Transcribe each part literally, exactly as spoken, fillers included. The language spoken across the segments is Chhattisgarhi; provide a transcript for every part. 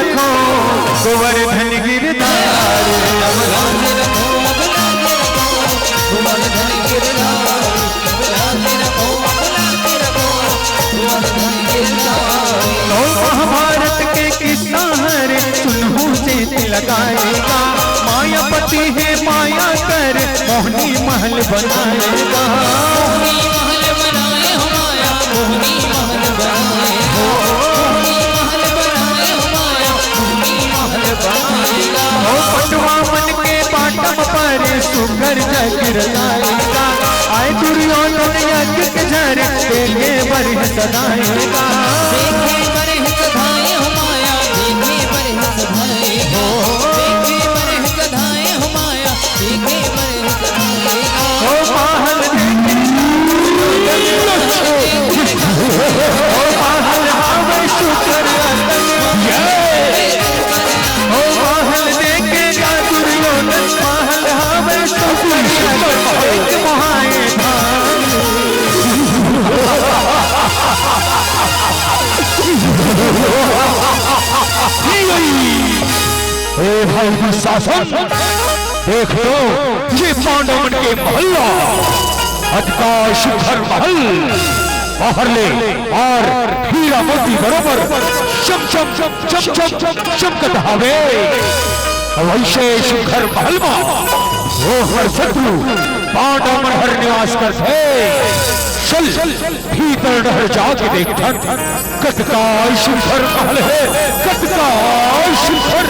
गोवर्धन गिरधारी। तो महाभारत के किस्सा हरे, सुनहु जेत लगाएगा। मायापति हे माया कर, मोहनी महल बनाएगा। मोहनी महल बनाए हो माया, मोहनी महल बनाए हो। मोहनी महल बनाए हो माया, मोहनी महल बनाएगा। ओ पटवा मन के बाटम पर सुघर जग रचाएगा। आय दुर्योधन यज्ञ के झर, देखे बरह सधाएगा। देखे बरह सधाए हो माया, देखे बरह सधाएगा। देखे बरह सधाए हो माया, देखे बरह सधाएगा। ओ पाहल देखे, ओ पाहल हावे सुघर अतन। ओ पाहल देखे का दुर्योधन, पाहल हावे सुघर अतन। एक मोहाए भान। हे भाई दुशासन, देख तो, ये पांडव मन के महल ला, अतका सुघर महल, बाहर ले और हीरा मोती बरोबर चम चम चम चम चम चमकत हावे। वैसे सुघर महल मा वो हर शत्रु पांडव मन हर निवास करथे। चल, भीतर डहर जाके देखथन, कतका सुघर महल हे, कतका सुघर।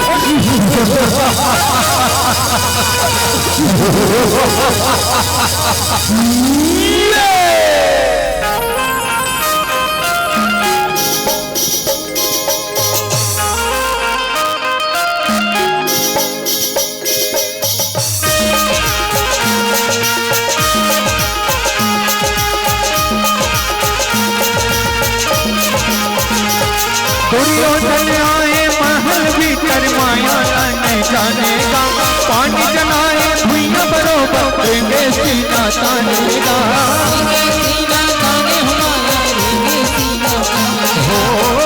दुर्योधन आए महल भीतर, माया ला नहीं जानेगा। पानी जनाए भुइयां बरोबर, रेंगे सीना तानेगा। रेंगे सीना ताने हो माया, रेंगे सीना ताने। हो।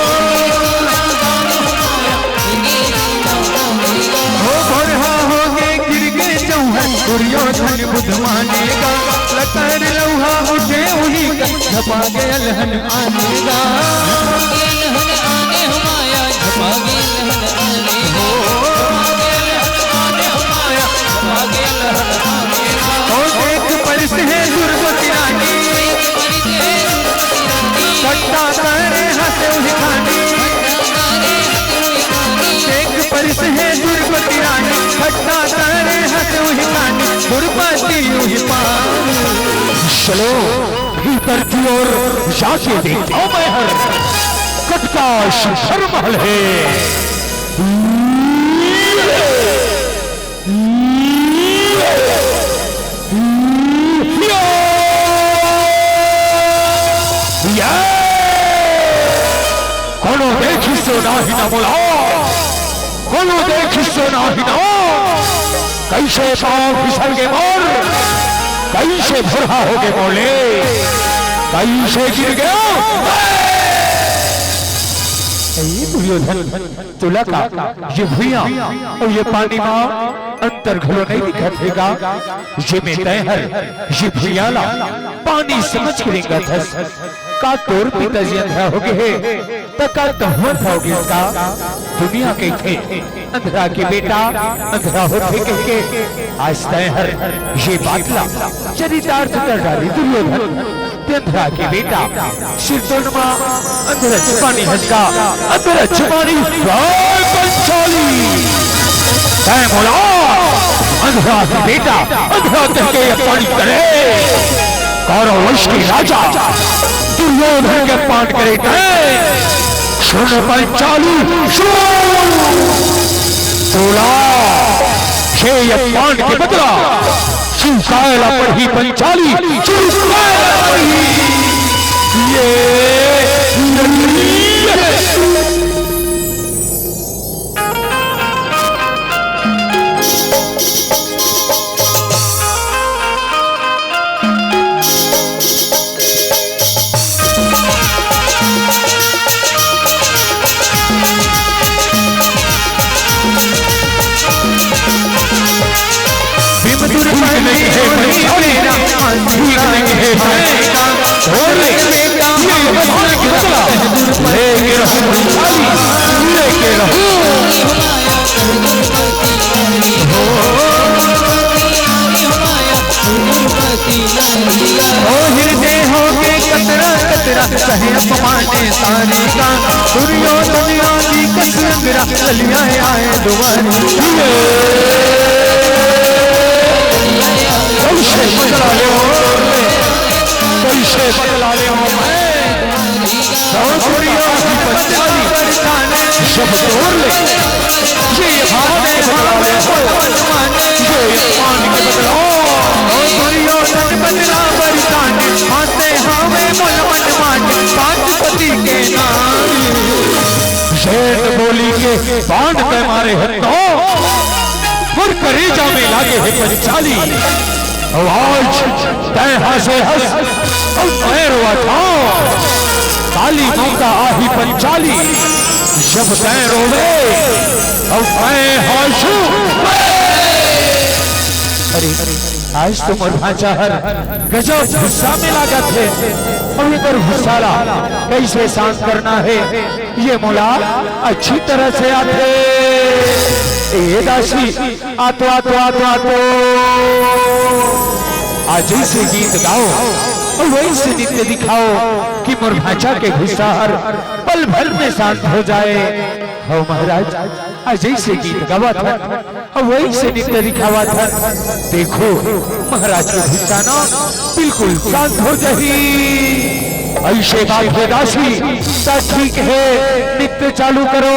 रेंगे सीना ताने हो माया, रेंगे सीना तानेगा। हो भोरहा होगे गिर गे जौहर, दुर्योधन बुध मानेगा। लतर लौहा उठे उही का, झपा गे अलहन आनेगा। झपा गे अलहन आने हो माया, झपा गे अलहन आने। हो। झपा गे अलहन आने हो माया, झपा गे अलहन आनेगा। ओ देख परिस हे दुर्गति रानी, देख परिस हे दुर्गति रानी। ठट्टा करे हंसे उही खानी। ठट्टा करे हंसे उही खानी। देख परिस हे दुर्गति रानी, ठट्टा करे हंसे उही खानी, दुर्गति उही पानी। चलो, भीतर की ओर जाके देखता हूँ मैं हर कतका सुघर महल हे। कोनो देखिस नाही न मोला, कोनो देखिस नाही न। कइसे पाँव फिसल गे मोर, कइसे भुरहा होगे मोले, कइसे गिर गेंव। ए दुर्योधन, तोला का ये भुइयां अउ ये पानी मा अंतर घलो नइ दिखत हे गा, जेमे तैं हर ये भुइयां ला पानी समझ के रेंगत हस? का तोर पिताजी अंधरा होगे हे, त का तहूं अंधरा होगे हस का? दुनिया कहिथे, अंधरा के बेटा अंधरा होथे कहिके। आज तैं हर ये बात ला चरितार्थ कर डारे दुर्योधन। अंधरा के बेटा सिरतोन मा अंधरा छुपानी हस का, अंधरा छुपानी। राय पंचाली, तैं मोला अंधरा के बेटा अंधरा कहिके अपमानित करे। कौरव वंश के राजा दुर्योधन के अपमान करे तैं। सुन पंचाली, सुन। तोला ये अपमान के बदला चुकाए ला पड़ही पंचाली, चुकाए ला पड़ही। ये नगरी अपमाने सारी का दुर्योधन आदि कस लंगरा चलिया आए दुआरी। कैसे बदला ले, कैसे बदला ले मैं। बहुत बढ़िया, बदला ले। शब्द तोड़ ले। ये भाव के बदला ले। ये मान के बदला। ओ दुर्योधन बदला बरदान, आते हावे मोल मन मान, पांच पति के नाम। सेठ बोली के बाण पे मारे है तो, और करेजा में लागे है पंचाली। आवाज तय हंसे हंस, और तय रोवा था। काली मौका आही पंचाली, जब तय रोवे, और तय हंसू। अरे, आज तो मोर भांचा हर गजब गुस्सा में लागत हे। अब एकर गुस्सा ला कैसे शांत करना हे, ये मोला अच्छी तरह से आथे। ए दासी, आतो, आतो, आतो, आतो। आज जैसे गीत गाओ, वैसे नृत्य दिखाओ कि मोर भांचा के गुस्सा हर पल भर में शांत हो जाए। हो महाराज, आज जैसे गीत गावत हन, वैसे नृत्य दिखावत हन। देखो, महाराज के गुस्सा ना बिल्कुल शांत हो जाही। ऐसे बात हे दासी, त ठीक हे, नृत्य चालू करो।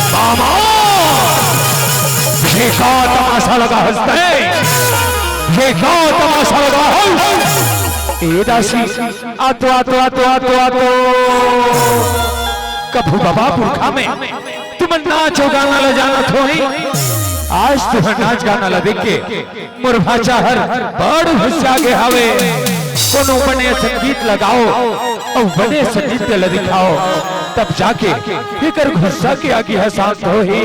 मामा, ये का तमाशा लगा हंसते? ये का तमाशा लगा है? ए दासी, आतो, आतो, आतो, आतो, आतो। कभू बाबा पुरखा में तुमन नाच अउ गाना ला जानत होही। आज तुहर नाच गाना ला देख के मोर भांचा हर बड़ हुसिया गे हावे। कोनो बने संगीत लगाओ अउ बने संगीत ला दिखाओ, तब जाके एकर गुस्सा के आगी ह शांत होही।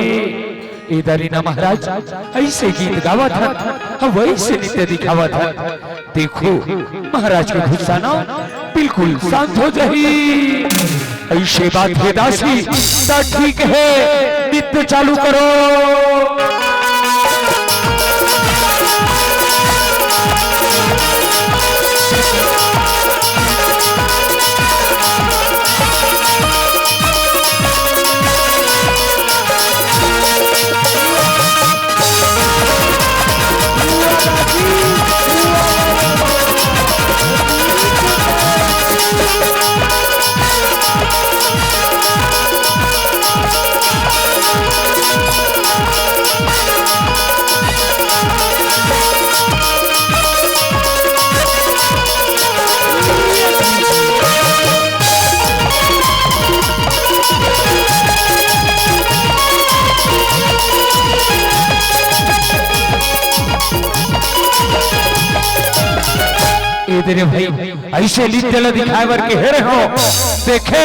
ए दरी ना महाराज, ऐसे गीत गावत हन, हम वैसे नृत्य दिखावत हन। देखो, महाराज के गुस्सा ना बिल्कुल शांत हो जाही। ऐसे बात हे दासी, त ठीक हे, नृत्य चालू करो। ए दे रे भाई, ऐसे नृत्य ला दिखाए बर के हे रहे हो। देखे,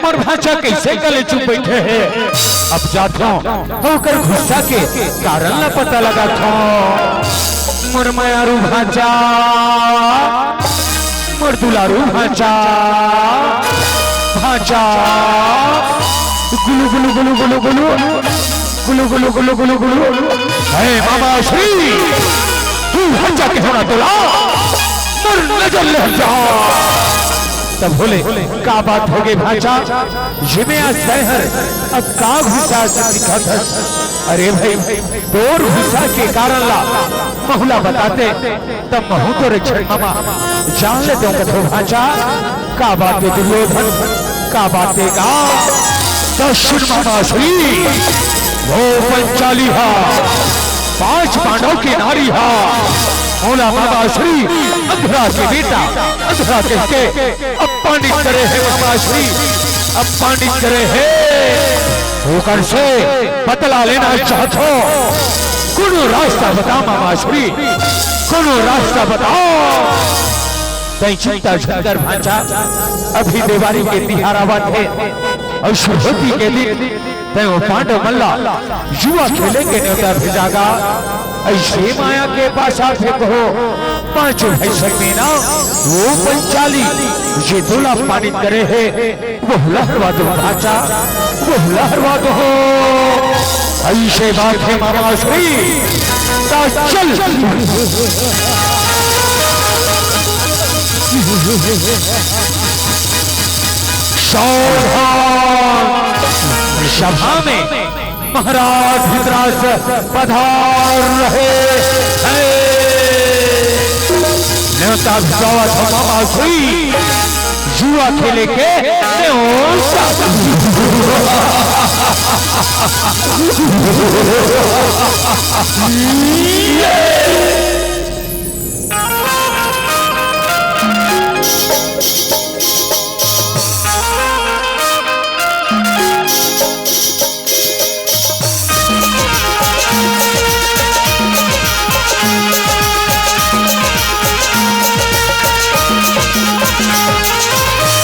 मोर भांचा कैसे कले चुप बैठे हे। अब जात हो, ओकर गुस्सा के कारण ला पता लगात हो। मोर मयारू भांचा, मोर दुलारू भांचा, भांचा, गुलू, गुलू, गुलू, गुलू, गुलू। गुलू, गुलू, गुलू, गुलू, गुलू। हे मामा श्री, तू हट जा के होना तोला, मोर नजर ले हट जा। तब बोले, का बात हो गई भांचा? ये में आज तय हर, अब का गुस्सा से दिखत हस? अरे भाई, तोर गुस्सा के कारण ला महू ला बताते, तब महू तोरे छठ मामा जान लेते हो कथो भांचा। का बात हे दुर्योधन, का बात हे का? दक्षिण मामा श्री, वो पंचाली हा, पांच पांडव के नारी हा, मोला मामा श्री, अंधरा के बेटा, अंधरा कह के अपमानित करे हे मामा श्री, अपमानित करे हे। ओकर से बदला लेना चाहत हो। कोनो रास्ता बता मामा श्री, कोनो रास्ता बता। तैं चिंता झन कर भांचा, अभी देवारी के तिहार आवत हे अउ सुरहुती के दिन तैं ओ पांडव मन ला जुआ खेले के नेवता भेजा गा। अइसे माया के पासा फेंकहू, पांचों भाई संग में ना ओ पंचाली जे तोला अपमानित करे हे, वो लहरवा दो भांचा, वो लहरवा दो। अइसे बात हे मामा श्री, ता चल। सावधान! सभा में महाराज धृतराष्ट्र पधार रहे हैं। नेवता भिजवावत हंव मामा श्री, जुआ खेले के नेवता।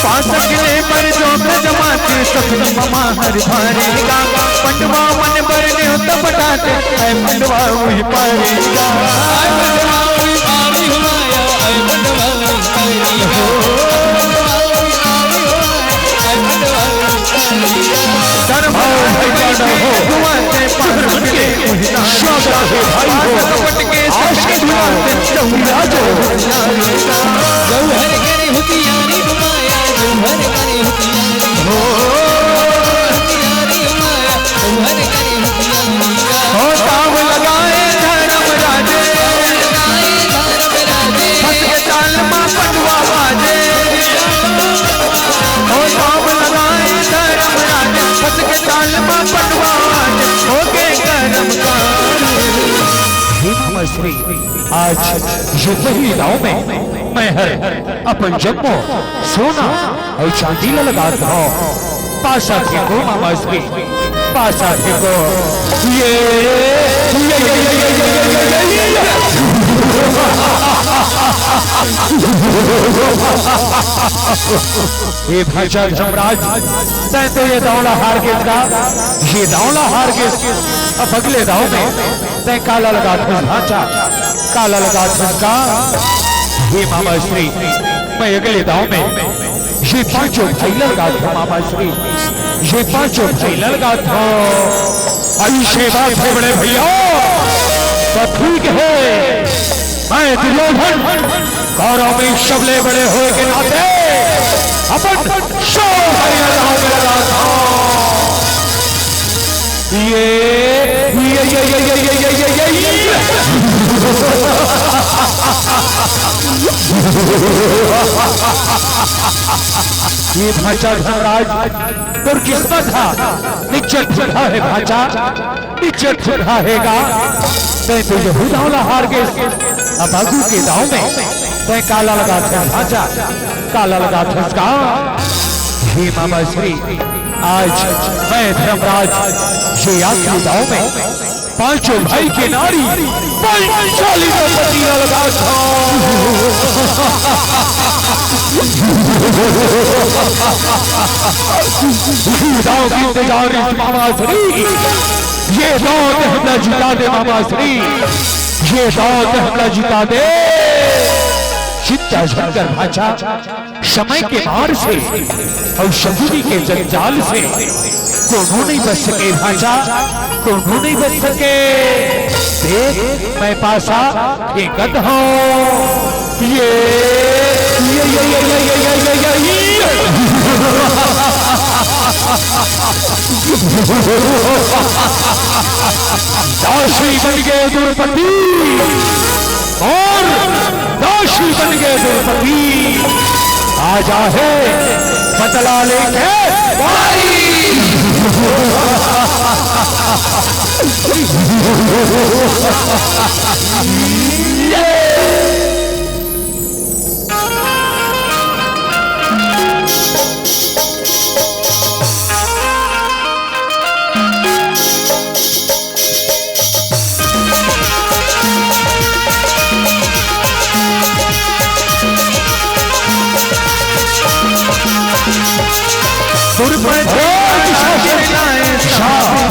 पासक ले बर जो जमात सखी ममा हर भारी गा, पंडवा मन बर नेवता पठाथे, ऐ पंडवा उही पारी गा। ऐ पंडवा उही पारी हुआ या, ऐ पंडवा उही पारी गा। धर्म भाई पांडव हो। धर्म भाई पांडव हो। आज के दुआ से चौड़ा जो। जौहर करे हुतियारी माया, जौहर करे हुतियारी। हो। हुतियारी माया, जौहर करे हुतियारी। हो ताव लगाए धर्मराज। फंस के ताल मा पंडवा बाजे। हो ताव लगाए धर्मराज। फंस के ताल मा पंडवा बाजे। हो के कर्म काज। हे मामा श्री, आज ये पहली दांव में मैं हर अपन जम्मो सोना अउ चांदी ला लगात हंव। पासा फेंको मामा श्री, पासा फेंको। ये, ये, ये, ये भांचा धर्मराज, तैं तो ये दांव ला हार गेस गा, ये दांव ला हार गेस। अब अगले दांव में तैं काला लगाथस भांचा, काला लगाथस गा। हे मामा श्री, मैं अगले दांव में ये पांचों भाई ला लगाथंव मामा श्री, ये पांचों भाई ला लगाथंव। अइसे बात हे बड़े भइया, त ठीक हे। मैं दुर्योधन कौरव में सबले बड़े होय के नाते अपन सब भाई ला लगाथंव। ये, ये, ये, ये। ये भांचा धर्मराज, तोर किस्मत हा निच्चट फुटहा हे भांचा, निच्चट फुटहा हे गा। तैं तो यहू दांव ला हार गेस। अब आगू के दांव में तैं काला लगाथस भांचा, काला लगाथस गा। हे मामा श्री, आज मैं धर्मराज ये आखिरी दांव में पांचों भाई के नारी पंचाली द्रौपदी ला लगाथंव। ये दांव के इंतजार रिहिस मामा श्री, ये दांव तैं हमला जिता दे मामा श्री, ये दांव तैं हमला जिता दे। चिंता झन कर भांचा, समय के मार से अउ शकुनी के जंजाल से कोनो नइ बच सके भांचा, कोनो नइ बच सके। देख, मैं पासा फेंकत हंव। ये, ये, ये। दासी बन गे द्रौपदी। अउ दासी बन गे द्रौपदी, आजा हे बदला लेके भाई।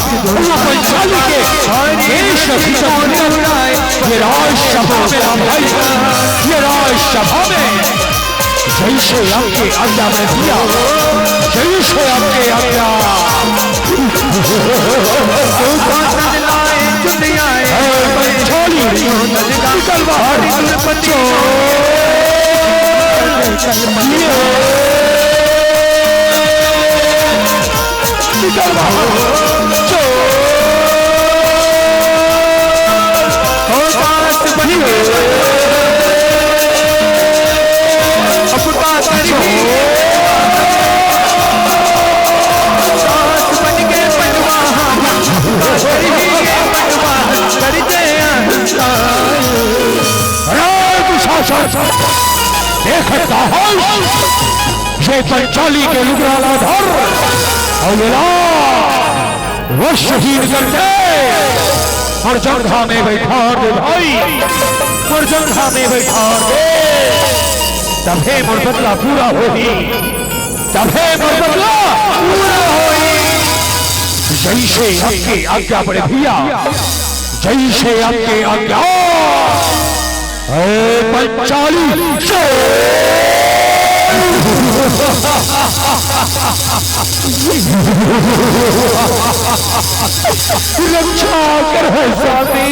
वो पंचाली के वेश भूषण में ये राजसभा में ना भाई, ये राजसभा में जैसे आपके आज्ञा में दिया, जैसे आपके आज्ञा। ए, पंचाली, निकल बाहर। निकल बाहर। चोर। हो दास बन के, अब बात नहीं। दास बन के बनवा, कर दिए बनवा, कर दे। अरे दुशासन, देखता है ये पंचाली के लुगरा ला धर, अउ ये ला वशहीन करके मोर जंघा में बइठार दे भाई, मोर जंघा में बइठार दे, तभे मोर बदला पूरा होही, तभे मोर बदला पूरा होही। जैसे आपके आज्ञा बड़े भैया, जैसे आपके आज्ञा। ए पंचाली, जय। रक्षा कर हे स्वामी,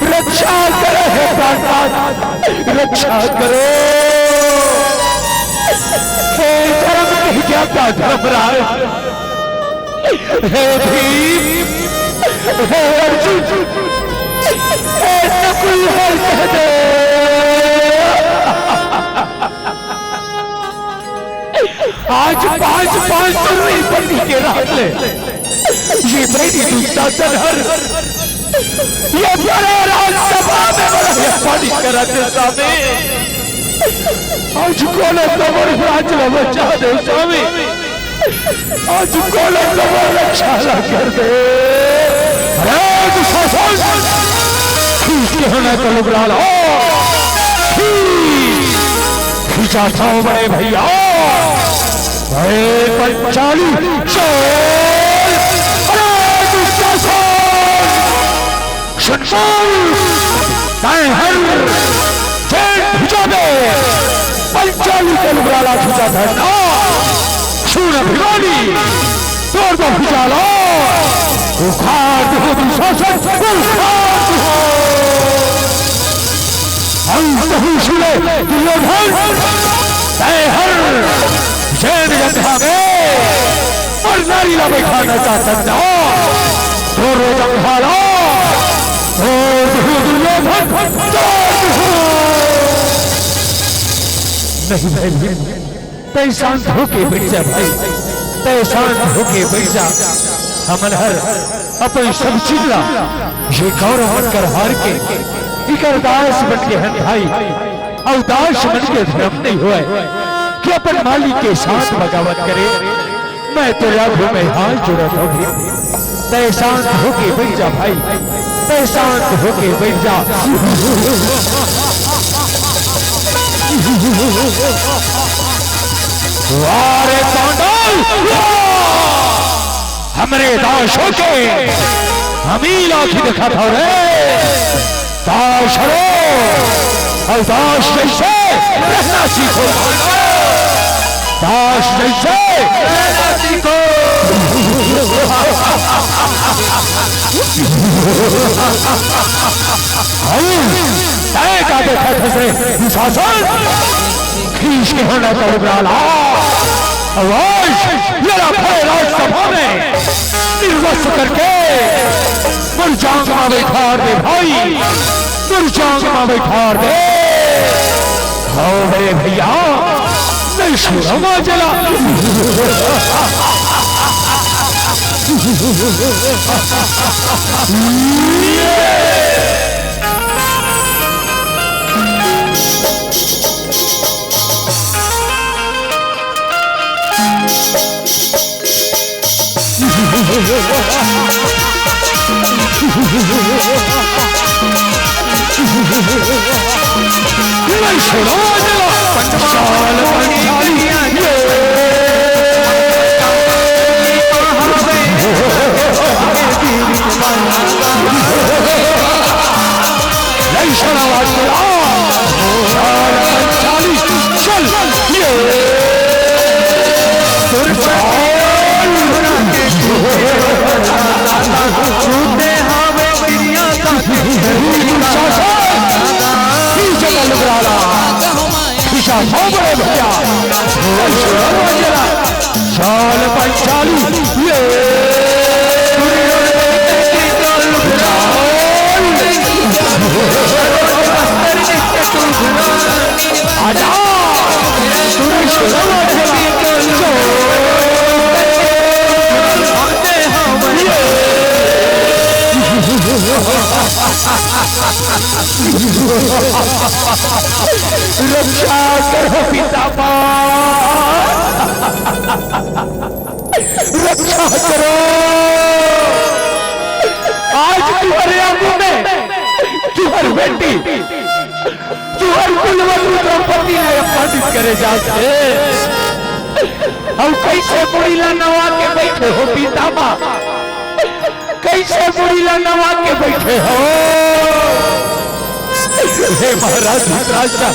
रक्षा कर हे प्राणनाथ, रक्षा करो। हे धर्म के ज्ञाता धर्मराज, हे भीम, हे अर्जुन, हे नकुल, हे सहदेव, आज पांच पांच सौ रुपये के रात ले ये मेरी दुशासन हर ये बड़े राजसभा में बड़ा ये पानी करा देता में। आज कोले कबर राज बचा दे स्वामी। आज कोले कबर रक्षा ला कर दे। अरे दुशासन, खींच के होना तो लुगरा लो। खींच, खींचा था बड़े भैया। अरे पंचाली, चल। अरे दुशासन, सुन बोल, तैं हर जेठ भुजा दे, पंचाली के लुगरा ला भुजा धरना। सुन अभिमानी, तोर तो भुजा ला, उखाड़ दे दुशासन, उखाड़ दे। अंत ही सुने दुर्योधन, तैं हर जेठ जंघा में और नारी ला बैठाना चाहता था। तोर जंघा ला, तोर दुर्योधन, तोर। नहीं भाई, तैं शांत होके बैठ जा भाई, तैं शांत होके बैठ जा। हमन हर अपन सब चीज ला ये कौरव मन कर हार के इकर दास बन के हन भाई। अउ दास मन के धर्म नहीं होय कि अपन मालिक के साथ बगावत करे। मैं तो राघव में हाथ जोड़त हूँ, तैं शांत होके बैठ जा भाई, तैं शांत होके बैठ जा। वाह रे पांडव, वाह! हमरे दासों के हमीला की दिखा था रे। दास हरो, और दास जैसे रहना सीखो। दास जैसे रहना सीखो। हम तय का देखा था से दुशासन। खींच के होना तो उबराला। आवाज मेरा भय राजसभा में निर्वस्त्र करके मुरजांग में बैठार दे भाई, मुरजांग में बैठार दे। हो बड़े भैया, नहीं सुनो माजरा। हो बड़े भैया, चल पंचाली, ये आजा। रक्षा करो पितामह, रक्षा करो। आज तुम्हारे आंखों में तुम्हारी बेटी, तुम्हारी कुलवती द्रौपदी ने अपमानित करे जात हे। अउ कइसे मुड़ी ला नवा के बइठे हो पितामह? कइसे मुड़ी ला नवा के बइठे हो? हे महाराज धृतराष्ट्र,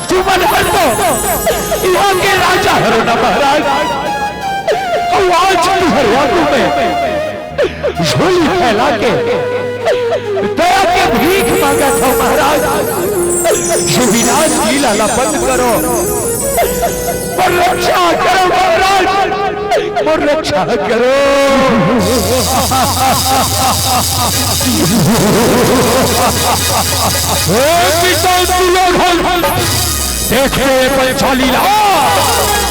तुमन हर तो इहाँ के राजा हरो ना महाराज। अउ आज तुँहर आगू में झोली फैला के दया के भीख मांगत हो महाराज। ये विनाश लीला ला बंद करो, मोर रक्षा करो महाराज, मोर रक्षा करो। हे पिता दुर्योधन, देखे पंचाली ला।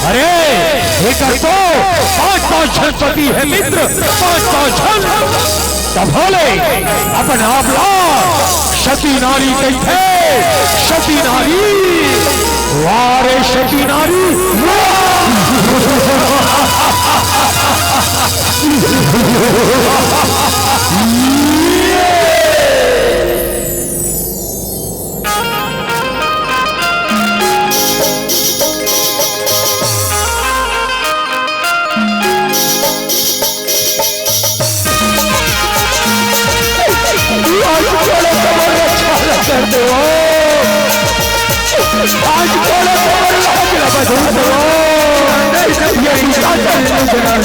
अरे, एकर तो पाँच पाँच झन पति हे मित्र, पाँच पाँच झन। तभो ले अपन आप ला सती नारी कहिथे, सती नारी। वाह रे सती नारी, वाह। आज बोलो तो आज बोलो तो आज बोलो तो। ये शासन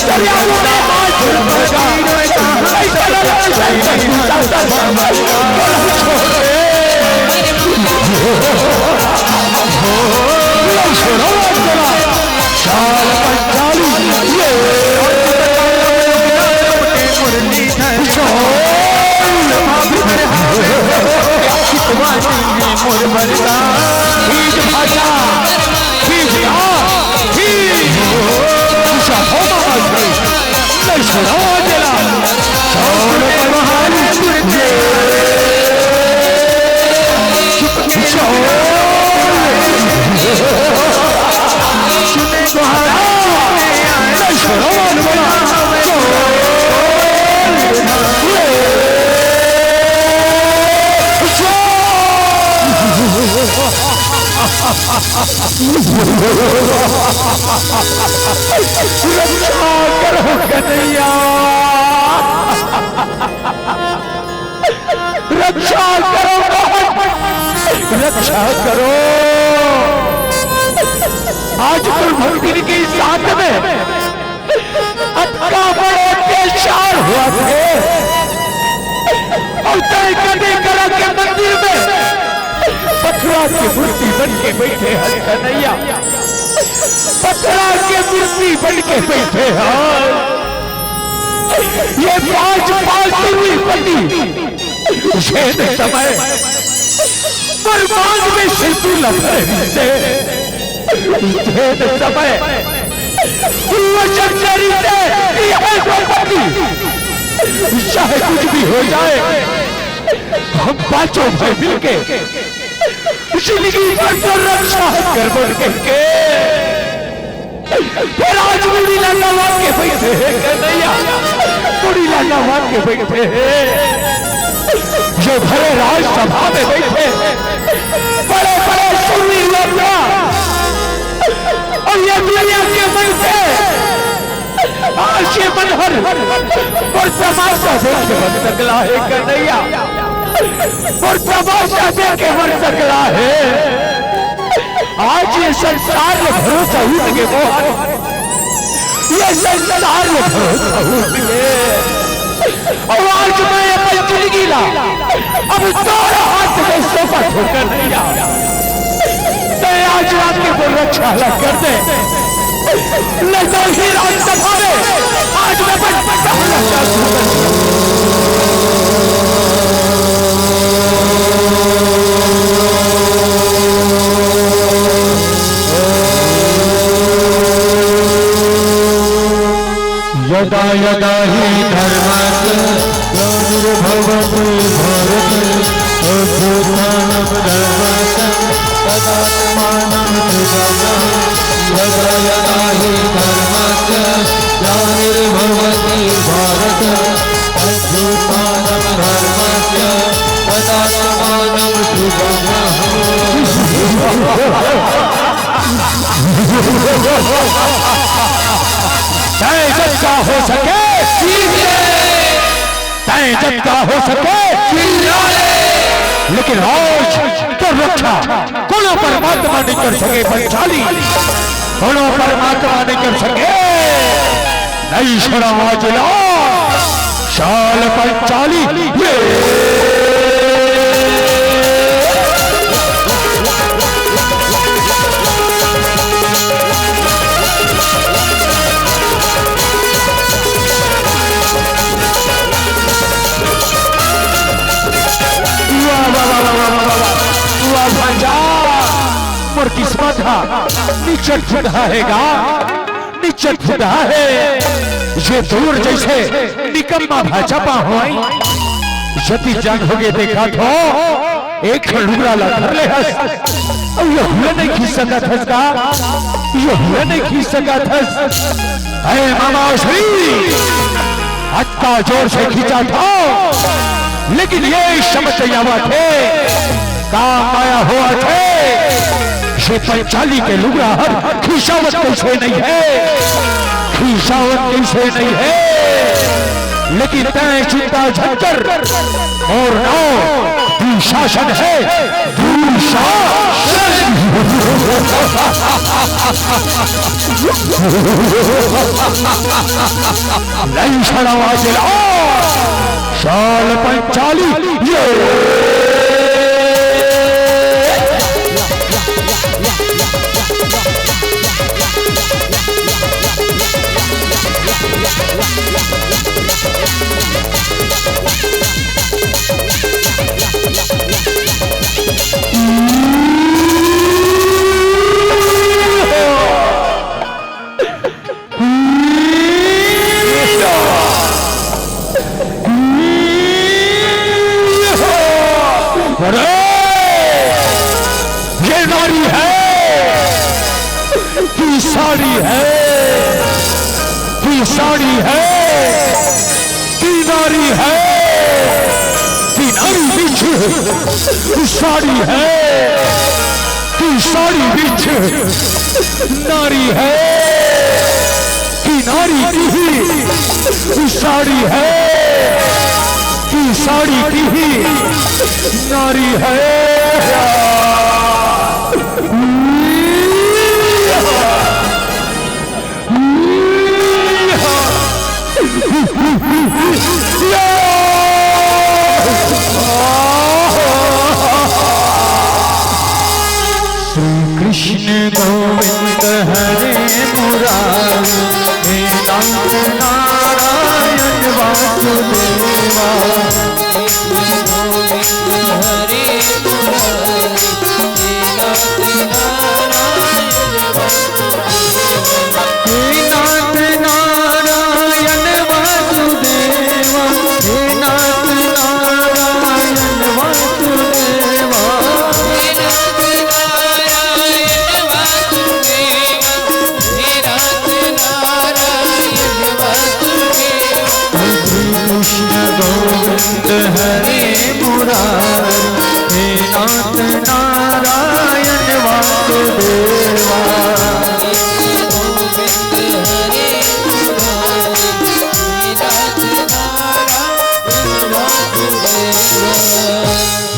दरिया में आज बोलो तो। रक्षा करो, रक्षा करो। आज तुम भक्ति के साथ में अतका बड़ा अत्याचार होवत हे। अउ तैं कदे करा के मंदिर में पथरा के मूर्ति बन के बइठे हस कन्हैया, पथरा के मूर्ति बन के बइठे हस। ये पाँच पाँच पति जेन समय बरबाद में सिंदूर लगे रहिथे, जेन समय वचन दे रहिथे कि हे द्रौपदी, चाहे कुछ भी हो जाए, हम पाँचों भाई मिलके जिंदगी भर तोर रक्षा करबो कहिके। फेर आज मुड़ी ला नवा के बइठे हे कन्हैया, मुड़ी ला नवा के बइठे हे। जो भरे राजसभा में बइठे बड़े बड़े सुरवीर योद्धा, अउ ये दुनिया के मनखे आज ये मन हर मोर तमाशा देखे बर सकला हे कन्हैया, मोर तमाशा देखे बर सकला हे। आज ये संसार ले भरोसा उठ गे मोर, ये संसार ले भरोसा उठ गे। अउ आज मैं अपन जिंदगी ला अब तोर हाथ में सौंपत हों कन्हैया। तैं आज आके वो रक्षा ला कर दे। नहीं तो ही राजसभा में आज मैं बच, बच, बच, यदा यदा हि धर्मस्य ग्लानिर्भवति भारत, अभ्युत्थानं धर्मस्य तदात्मानं सृजाम्यहम्। यदा यदा हि धर्मस्य ग्लानिर्भवति भारत, अभ्युत्थानं धर्मस्य तदात्मानं सृजाम्यहम्। जय जब का हो सके, तय जब का हो सके, लेकिन आज तो रक्षा कोनो परमात्मा नहीं कर सके, पंचाली कोनो परमात्मा नहीं कर सके। नहीं शर्मा जिला, शाल पंचाली, ये। वाह, वाह, वाह, वाह, वाह, वाह, वाह। वाह, भांजा, मोर किस्मत हा निचट फुटहा हे गा, निचट फुटहा हे। ये दूर जैसे निकम्मा भाजपा होई, यदि जंग होगे देखा थो, एक ठन लुगरा ला धर ले हस। अब ये हुआ नहीं खींच सकत हस का? ये हुआ नहीं खींच सकत हस? अरे मामा श्री, अतका जोर से खींचा था, लेकिन ये समझ नहीं आवत हे, का माया होवत हे। ये पंचाली के लुगरा हर खींचावत कैसे नहीं हे, खींचावत कैसे नहीं हे। लेकिन तय चिंता झन कर, मोर नाव दुशासन हे, दुशासन। नहीं छड़ावा जिला, शाल पंचाली, ये। अरे, ये नारी हे, कि साड़ी हे, कि साड़ी हे, कि नारी हे, कि नारी बीच साड़ी हे, कि साड़ी बीच नारी हे, कि नारी की ही साड़ी हे, कि साड़ी की ही नारी हे। श्री कृष्ण गोविंद हरे मुरारी, हे नाथ नारायण वासुदेवा। हरे मुरारी, हे नाथ नारायण वासुदेवा। हे नाथ नारायण वासुदेवा, हे नाथ नारायण वासुदेवा। हे नाथ नारायण वासुदेवा, हे नाथ नारायण वासुदेवा। श्री कृष्ण गोविंद हरे मुरारी, हे नाथ नारायण वासुदेवा।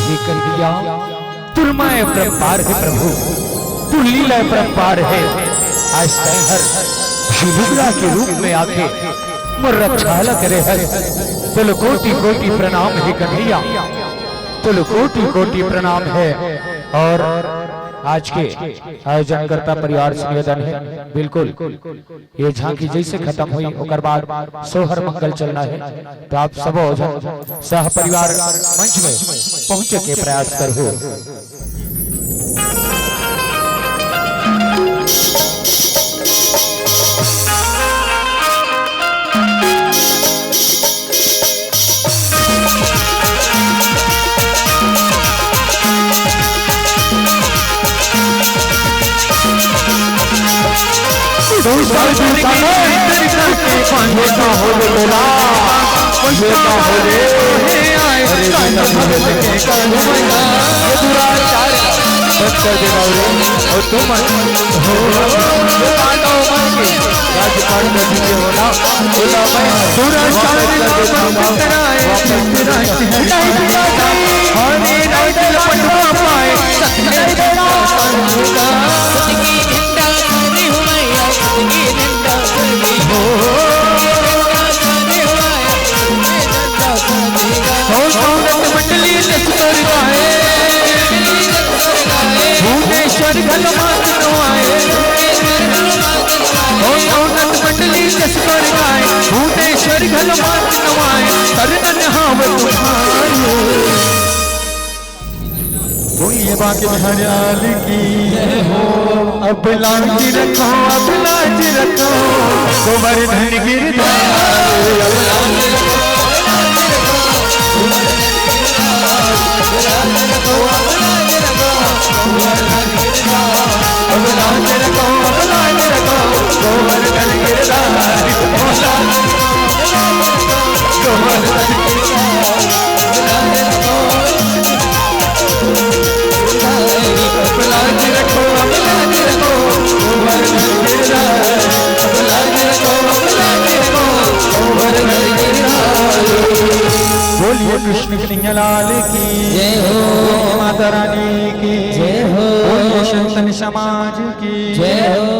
हे कन्हैया, तुर माय अपरंपार हे प्रभु, तुर लीला अपरंपार हे। आज तैं हर शिवलुगरा के रूप में आके मोर रक्षा ला करे हस। तोला कोटि कोटि प्रणाम हे कन्हैया, तोला कोटि कोटि प्रणाम हे। और आज के आयोजनकर्ता परिवार से निवेदन हे, बिल्कुल ये झांकी जैसे खत्म हुई, ओकर बाद सोहर मंगल चलना हे। तो आप सबो झन सह परिवार मंच में पहुंचे के प्रयास करहु। भुवनेश्वर घलो मात नवाए। ओ औरत मंडली जस कर गाए, भुवनेश्वर घलो मात नवाए, सरनन हाव तुम्हारे। बोलिए बांके बिहारी लाल की। अब लाज रखो, अब लाज रखो, गोवर्धन गिरधारी। बोलिए कृष्ण कन्हैया लाल की जय हो। बोलिए माता रानी की जय हो। बोलिए संतन समाज की जय हो।